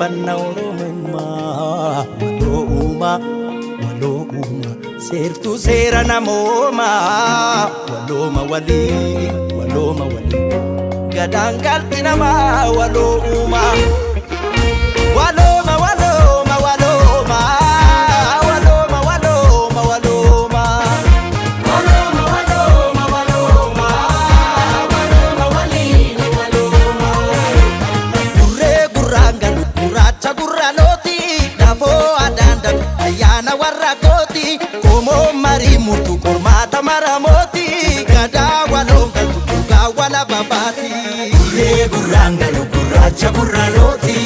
Jabeeffanna Oromummaa. Waloo uumaa, waloo uumaa, seertuu seera namoomaa. Walooma walii, walooma walii, gadaan galti namaa waloo uumaa. Walooma, walooma, walooma, walooma, walooma, walooma. Walooma, walooma, walooma, walooma waliin walooma. Gurree gurraan galu gurraacha gurra looti, dafoo adaan dafe ayyaana warra kooti, qomoo marii murtu qormaata maramooti, gadaa waloon galtu dhugaa wala babaati. Gurree gurraan galu gurraacha gurra looti.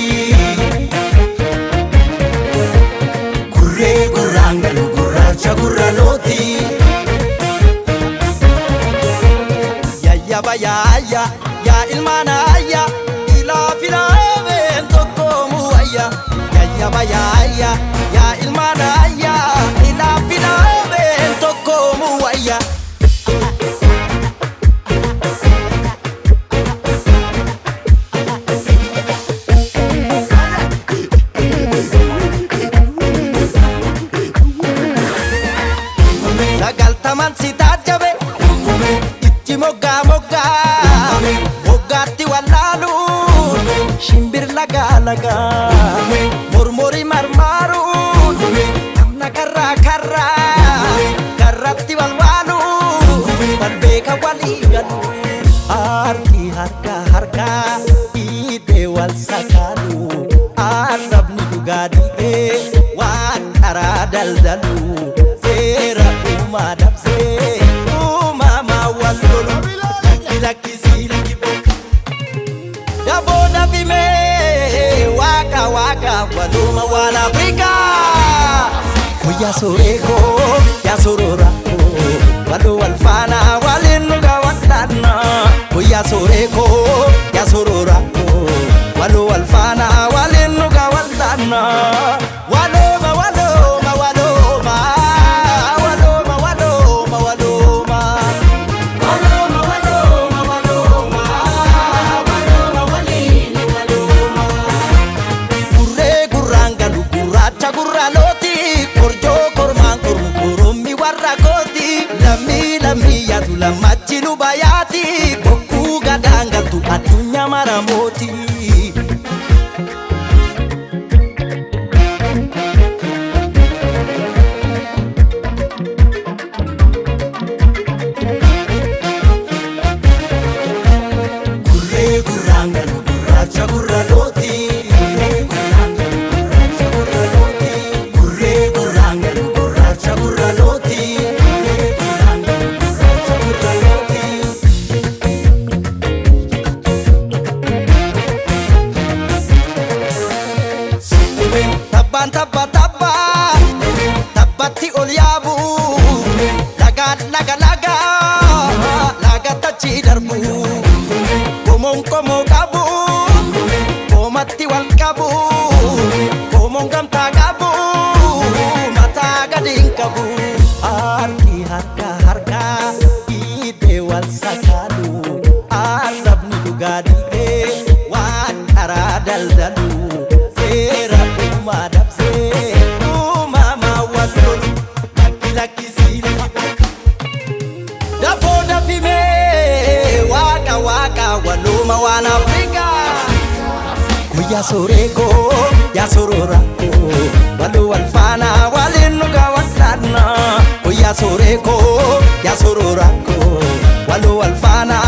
Gurree gurraan galu gurraacha gurra looti. Yayyaba yaayya yaa ilmaan ayya, ilaa filaameen tokkoomu wayya. Yayyaba yaayya yaa ilmaan ayya, ilaa filaameen tokkoomu wayya. 90n si taajjabe, itti moggaa moggaa moggaatti wallaalu, shimbir lagaa lagaa mormori marmaaruun, namna karraa karraa karratti walwaalu, wal beeka walii galu, harki harka harkaa dhiibee wal sakaalu, arrabni dhugaa dhiibee waan karaa daldalu, seera uumaa dabsee uumamaa wal lolu, lakki lakkisii lakki daboo dafimee waaqa waaqa waluma waan Afrikaa. Guyyaa soreekoo yaa sororakoo, waloo wal faana waliin nu gaawwadhaanna. Guyyaa soreekoo yaa sororakoo, waloo wal faana waliin nu gaawwadhaanna. Walooma, walooma, walooma, walooma, walooma, walooma. Walooma, walooma, walooma, walooma waliin walooma. Gurree gurraan galu gurraacha gurra looti, korjoo kormaan kormu korommi warra kooti, lammii lammii yaatu lammachi luba yaati, bokkuu gadaan galtu addunyaa maramooti. Gurree gurraan galu gurraacha gurra looti. Gurree gurraan galu gurraacha gurra looti. Gurree gurraan galu gurraacha gurra looti. Gurree gurraan galu gurraacha gurra looti. Tabbaan tabba tabba tabbatti ol yaabu, lagaan laga laga lagatti achi darbu, qomoon qomoo qabu qoomatti wal qabu, qomoon gamtaa qabu mataa gadi hin qabu, harki harka harka dhiibee wal sakaalu, arrabni dhugaa dhiibee waan karaa daldalu, seera uumaa dabsee uumamaa wal lolu, lakki lakkisii lakki dafoo dafimee waaqa waaqa waluma waan Afrikaa. Guyyaa soreekoo yaa sororakoo, waloo wal faana waliin nu gaawwadhaanna. Guyyaa soreekoo yaa sororakoo, waloo wal faana.